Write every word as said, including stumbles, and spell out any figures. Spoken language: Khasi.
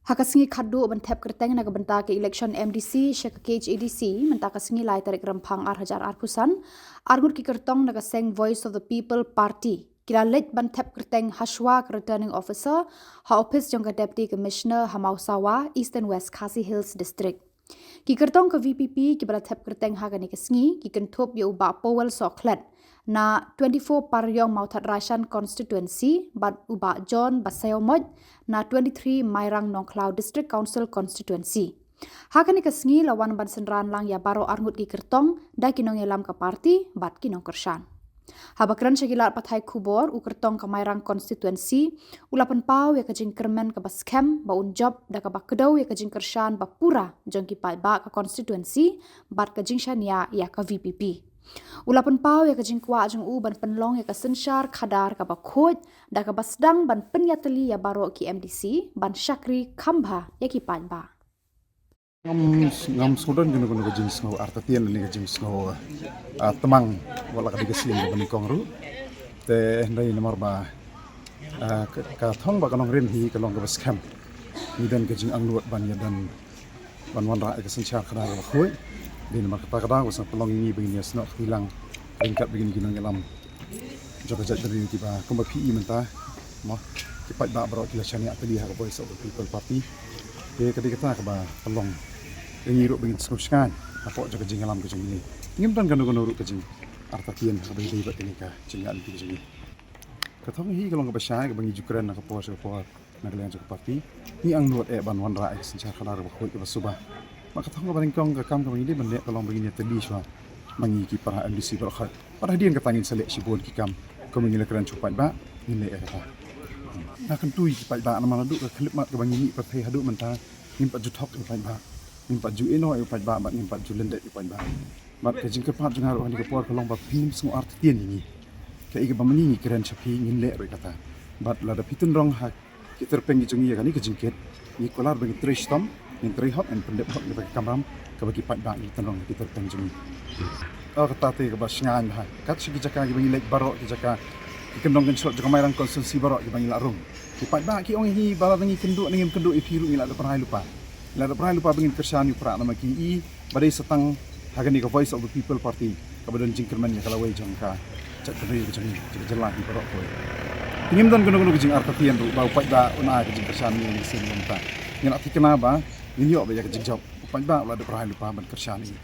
Ha ka sngi khadduh ban thep kyrteng na ka bynta ka election M D C sha ka K H A D C mynta ka sngi lai tarik Rymphang ar hajar arphew san, arngut ki kyrtong na ka seng Voice of the People Party ki la leit ban thep kyrteng hashwa ka Returning Officer ha ophis jong ka Deputy Commissioner ha Mawsawa, Eastern West Khasi Hills District. Ki kyrtong ka V P P kiba la thep kyrteng ha kane ka sngi ki kynthup ïa u Bah Powell Sohkhlet na twenty-four Pariong Mawthadraishan Constituency bad u Bah John Basaïawmoit na twenty-three Mairang Nongkhlaw District Council Constituency. Ha kane ka sngi la wan ban synran lang ïa baroh arngut ki kyrtong da ki nongïalam ka party bad ki nongkyrshan. Haba kren sha ki lad pathai khubor u kyrtong ka Mairang Constituency u la pynpaw ïa ka jingkyrmen kaba skhem ba un jop da kaba kdew ïa ka jingkyrshan ba pura jong ki paidbah ka constituency bad ka jingshaniah ïa ka V P P. U la pynpaw ïa ka jingkwah jong u ban pynlong ïa ka synshar khadar kaba khuid da kaba sdang ban pynïatylli ïa baroh ki M D C ban shakri kham bha ïa ki paidbah. Ngam, ngam sngewdon kano kano ka jingsngew artatien ne ka jingsngew, ah, tmang wat la ka dei ka sien kaba nyngkong ruh. Te hynrei namar ba, ah, ka, ka thong ba ka nongrim hi ka long kaba skhem. Ngi don ka jingangnud ban ïa don ban wanrah ïa ka synshar khadar kaba khuid. Dei namar kata ka daw ka sngewpynlong ïa ngi ba ngin ïa snoh kti lang ryngkat bad kine ki nongïalam jong ka jaitbynriew kiba kumba phi i mynta, mo, ki paidbah baroh ki la shaniah tylli ha ka Voice of the People Party. Te ka dei kata kaba pynlong ïa ngi ruh ba ngin sngewsngaiñ hapoh jong ka jingïalam ka jong ngi. Ngim don kano kano ruh ka jingartatien haba ïadei bad kane ka jingïaid lynti ka jong ngi. Ka thong hi ka long kaba shai kaba ngi ju kren na ka por sha ka por na ka liang jong ka party. Ngi angnud eh ban wanrah ïa ka synshar khadar kaba khuid kaba suba. Bad ka thong kaba nyngkong ka kam kaba ngi dei ban leh ka long ba ngin ïatylli shuwa ma ngi ki para M D C baroh khoit. Bad hadien kata ngin sa leh shibun ki kam kumba ngi la kren sha u paidbah, ngin leh ïa kata. Nga kyntu ïa ki paidbah namar naduh ka khyllipmat kaba ngi mih pyrthei haduh mynta, ngim pat ju thok ïa u paidbah, ngim pat ju ïehnoh ïa u paidbah bad ngim pat ju lyndet ïa u paidbah. Bad ka jingkyrpad jong nga ruh ha kane ka por ka long ba phin ym sngew artatien ïa ngi. Kaei kaba ma ngi ngi kren sha phi ngin leh ruh ïa kata. Bad lada phi tynrong ha ki tyrpeng ki jong ngi ïa kane ka jingkit, ngi kular ba ngin trei shitom, ngin trei hok, ngin pyndep hok ïa kata ka kamram kaba ki paidbah ngi tynrong ha ki tyrpeng jong ngi. Oh, kata te kaba shngaiñ bha. Kat sha ki jaka kiba ngi leit baroh ki jaka, ki kyndong kynshlur jong ka Mairang constituency baroh kiba ngi la rung, ki paidbah ki ong ïa ngi ba lada ngi kynduh ne ngim kynduh ïa phi ruh ngi la dep rai lypa. Ngi la dep rai lypa ba ngin kyrshan ïa u Prah namar ki i ba dei sa tang ha kane ka Voice of the People Party kaba don jingkyrmen ïa ka lawei jong ka jaitbynriew ka jong ngi, jong ka jylla hi baroh kawei. Te ngim don kano kano ka jingartatien ruh ba u paidbah un ai ka jingkyrshan ïa ngi sien mynta. Ngi la thikna ba ngin ïoh ba ïa ka jingjop, u paidbah u la dep rai lypa ban kyrshan ïa ngi.